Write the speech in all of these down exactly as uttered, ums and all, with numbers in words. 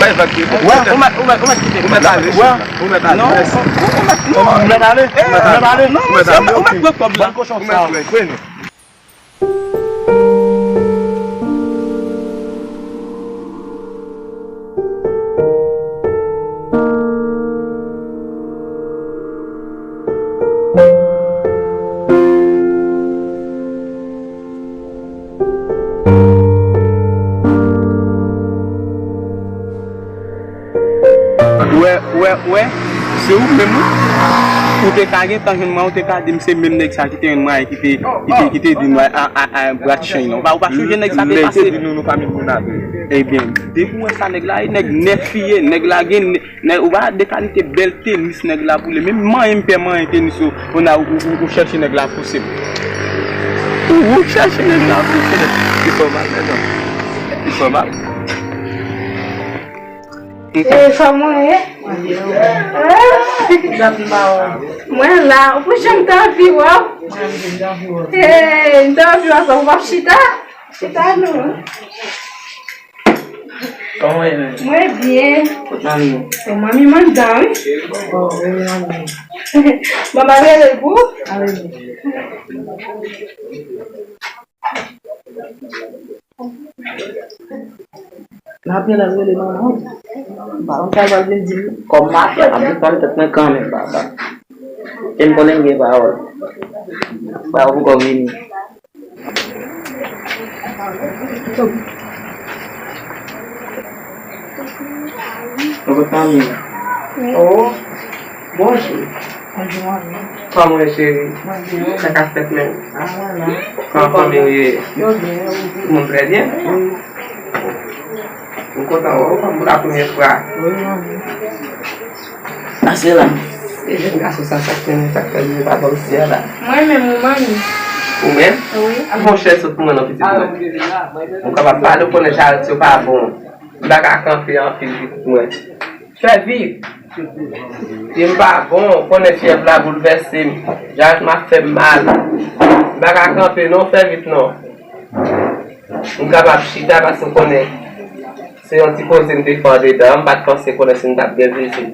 Bay vag li. Wè, ou mèt, ou mèt, ou mèt kite. Ou mèt ale. Wè, ou mèt ale. Non, mèsi. Ou mèt, non. Ou mèt ale. Eh, ou mèt ale. Non, ou mèt ale. Ou mèt pran kòb la. Bann kochon sa. Vini. Wè, wè, wè, se ou menm wi. Ou te ka gentan jwenn mwen, ou te ka di m se menm nèg sa ki te jwenn mwen, ki te, ki te, ki te di nou a, a, a, a brat chenj lan. Ou pa, ou pa sonje nèg sa te pase? Nèg te di nou, nou pa met moun atè. Ebyen, depi w wè sa nèg la, e nèg nèf li ye, nèg la gen nè-, nèg, ou pa de kalite bèl tenis nèg la boule. Menm manyen m pè manyen tenis yo, kounye a ou, ou, ou chèche nèg la pouse m. Ou, ou chèche nèg la pouse m. Li fè w mal, nèg la. Li fè w mal. E, kòman w ye? Mwen la, ou pou jan m t anvi wè w. E, m t anvi wè sa, ou p ap chita? Chita non. Kòman w ye menm? Mwen byen. Kot manmi w? Manmi m anndan wi. Oh, wi, manmi. Manman rele l pou ou? Ale. N ap rele, rele manman. M pa konn sa l pral vin di m. Kòm m ap fè, m ap defann tèt mwen kanmenm, papa. E m konnen m gen pawòl. Pawòl poko vini. Ou kontan, Mila? Oh, bonjou. Bonjou, manmi. Kòman w ye, cheri? Mwen byen. Sa k ap fèt menm? Ah, wala. Kòman fanmi w ye? Yo byen, yo byen. Tout moun trè byen? Wi. M kontan wè w kòm pou la premyè fwa. Wi, manmi. Pase la. E jèn gason sa, sa k mennen, sa k fè li pa ba w sè la? Mwen menm, wi, manmi. Ou menm? Wi. Monchè, sot pou mwen non, pitit mwen. Ou kapab pale, ou konnen jarèt yo pa bon. M pa ka kanpe anpil, pitit mwen. Fè vit. Pye m pa bon, ou konnen fyèv la boulvèse m. Jarèt m ap fè m mal. M pa ka kanpe non, fè vit non. M kapab chita paske w konnen se yon ti koze m te fè andedan, m pa t panse konnen si m t ap gen vizit.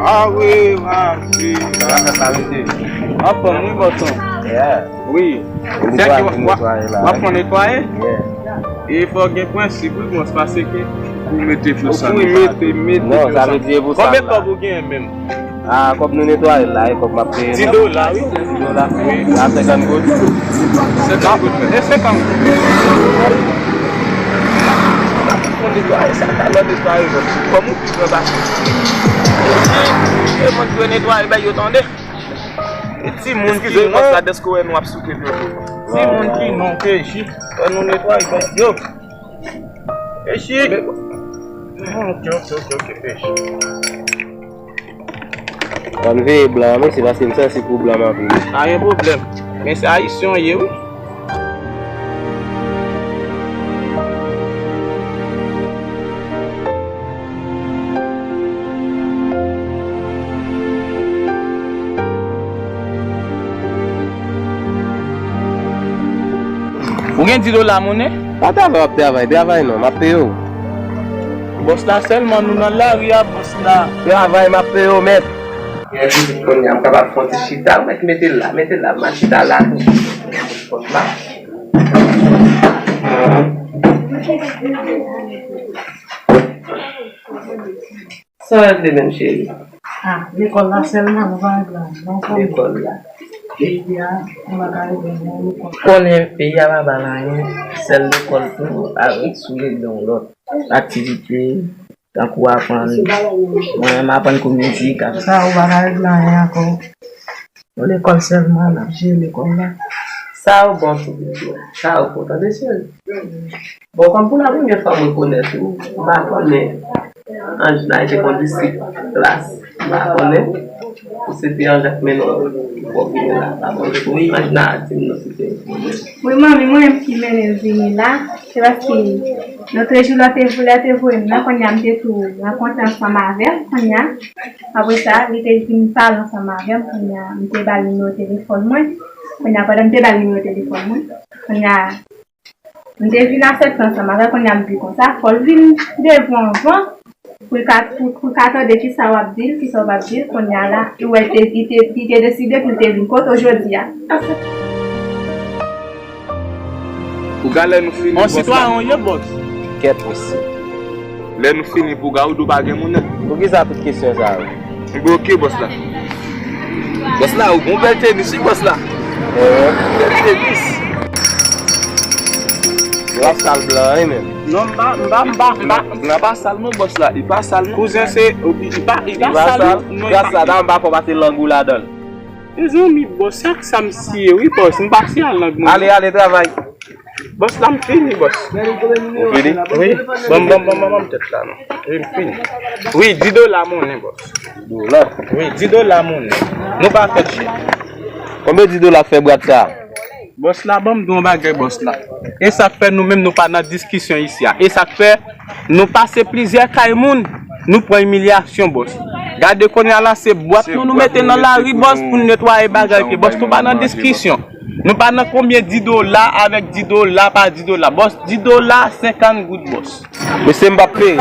Ah wi, ah wi. Sa va fèt la, mesye? Anfòm, wi, bòs lan. Yeah. Wi. Ou sèke w ap, w ap, w ap konn netwaye? Yeah. E fò w gen prensip, wi, bòs, paske pou w mete pou sal. Wi, mete, mete. Non, sa vle di e pou sal la. Konbyen kòb ou genyen menm? Ah, kòb nou netwaye la, e kòb m ap peye. Dis dola, wi. Dis dola? Wi. A senkant goud? Senkant goud, men. E senkant goud. Pou netwaye sa, talè w netwaye, men. Kòm ou pi gran pase m. E mwen ki dwe netwaye, bay yo tande. E timoun ki non, sa dèske w wè nou ap souke pye nou. Timoun ki non, P J. Fò nou netwaye, bay yo. P J. Ok, ok, ok, ok, P J. Ann veye blan an, mesye, paske m santi pou blan m anpil. Pa gen pwoblèm. Men se ayisyen w ye, wi. Ou gen dis dola monnen? Pa travay w ap travay, travay non, m ap peye w. Bòs la sèlman, nou nan lari a, bòs la. Travay, m ap peye w, mèt. Gen vizit kounye a, m kapab fè yon ti chita, mèt mete l la, mete l la, m a chita la tou. Sa w vle menm, cheri? Ah, lekòl la sèlman, nou pa regle anyen. Lekòl la. Peyi a, nou pa ka regle anyen, lekòl. Konnen peyi a pa ba l anyen, sèl lekòl tou, avèk sou regle yon lòt aktivite, tankou aprann, mwen menm aprann kou mizik, ak sa, ou pa ka regle anyen ankò. Lekòl sèlman, l ap jere lekòl la. Sa yo bon tou, pitit mwen. Sa yo bon, tande, cheri. Bon, kòm pou la premyè fwa mwen konèt ou, m pa konnen Anjna te kondisip klas, m pa konnen. Ou se te Anjna k mennen w pou w vini la, m pa konnen. Anjna di m non, se te. Wi, manmi, mwen menm ki mennen l vini la. Se paske lòt jou lè w te, lè w te voye m nan, kounye a m te tou rankontre ansanm avè l, kounye a. Apre sa, li te vin pale ansanm avè m, kounye a, m te ba l nimewo telefòn mwen. Kounye a, pandan m te ba l nimewo telefòn mwen, kounye a, m te vin aksepte ansanm avè l, kounye a, m di konsa, fò l vin devan anvan, pou l ka, pou, pou l ka tande kisa w ap di l, kisa w p ap di l, kounye a la, li wè, li te, li te, li te deside pou l te vin kote w jodi a. Pou gade lè nou fini, bòs la. On sitwayen w ye, bòs. Kèt, mesye. Lè nou fini pou gade, ou di w pa gen moun nan. Poukisa tout kesyon sa yo? Bon, ok, bòs la. Bòs la, ou gon bèl tenis, wi, bòs la. Bèl tenis. Yo ap sal blan, wi, men. Non, m pa, m pa, m pa, m pa. Blan pa sal, non, bòs la. Li pa sal, non. Kouzen, se, li pa, li pa sal, non, li pa sal. Gras a Dam, m pa fò pase lang ou ladan l. Mezanmi, bòs, sa k sa m siye, wi, bòs. M pa siye a lang mwen. Ale, ale, travay. Bòs la, m fini, bòs. Ou fini? Wi. Ban m, ban m, ban m, ban m tèt la, non. Wi, m fini. Wi, dis dola monnen, bòs. Dis dola? Wi, dis dola monnen. Nou pa fè chè. Konbyen dis dola fè bwat sa? Bòs la, ban m di w yon bagay, bòs la. E sa k fè nou menm nou pa nan diskisyon isi a. E sa k fè nou pase plizyè kay moun, nou pran imilyasyon, bòs. Gade kounye a la, se bwat nou, nou mete nan lari, bòs, pou n netwaye bagay ke, bòs, nou pa nan diskisyon. Nou pa nan konbyen dis dola avèk dis dola pa dis dola. Bòs, dis dola, senkant goud, bòs. Mesye, m p ap peye.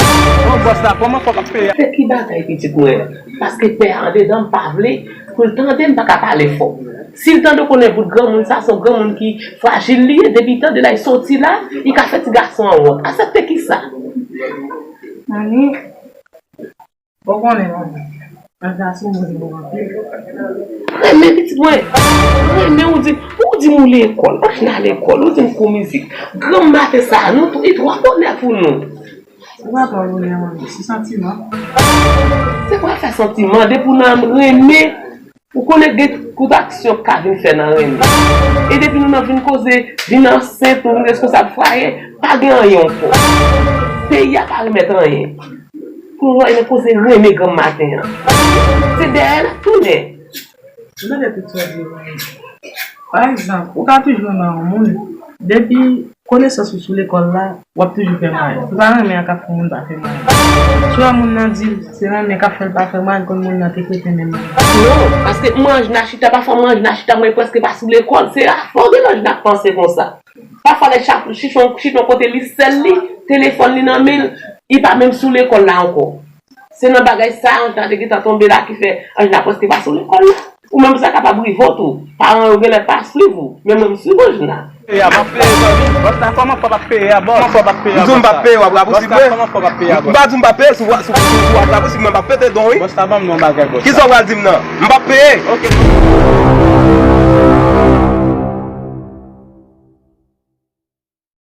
Non, bòs la, kòman fò p ap peye? Se ki bagay, pitit mwen? Paske pè a andedan m pa vle pou l tande m pa ka pale fò. Si l tande w konnen bout granmoun sa, se yon granmoun ki frajil li ye, depi l tande la, l soti la, li ka fè ti gason an wont. Aksepte kisa? Mami, ou konnen, mami, Anjna se yon moun ki bon anpil. Renmen pitit mwen. Renmen ou di, ou di m ou lekòl, Anjna lekòl, ou di m kou mizik. Granm maten sa, nou tou, li twò bonè pou nou. Se pa twò bonè, mami, se santiman. Se pa fè santiman, depi w nan renmen, ou konnen gen kout aksyon k ka vin fè nan renmen. E depi nou nan vin koze, vin ansent, nou vin reskonsab fwaye, pa gen anyen ankò. Peyi a pa remèt anyen. Pou nou wè nan koze renmen granm maten an. Se dèyè l ap tounen. Ou tande tout sa w di yo, mami. Pa egzanp, ou ka toujou renmen yon moun. Depi konesans ou sou lekòl la, w ap toujou fè mal. Se pa renmen an k ap fè yon moun pa fè mal. Si w wè moun nan di l se renmen k ap fè l pa fè mal, konn moun nan te kreten menm jan. Non, paske m wè Anjna chita, pafwa m wè Anjna chita, mwen prèske pa sou lekòl. Se afòge Anjna k panse konsa. Pafwa lè chak chita yon, chita yon kote li sèl li, telefòn li nan men l, li pa menm sou lekòl la ankò. Se nan bagay sa a Anjna te gentan tonbe la ki fè Anjna prèske pa sou lekòl la. Ou menm sa kapab rive w tou. Paran yo genlè pa swiv ou, men mwen m swiv Anjna. Peye a, m ap peye, zanmi. Bòs la, kòman fò m ap peye a, bòs? Kòman fò m ap peye a, bòs la? Ou di w m p ap peye, w ap rapousib vre? Bòs la, kòman fò m ap peye a, bòs? M pa di w m p ap peye, si w, si w, si w ap rapousib, mwen m ap pete don, wi. Bòs la, ban m non bagay, bòs la. Kisa w pral di m nan? M p ap peye? Ok.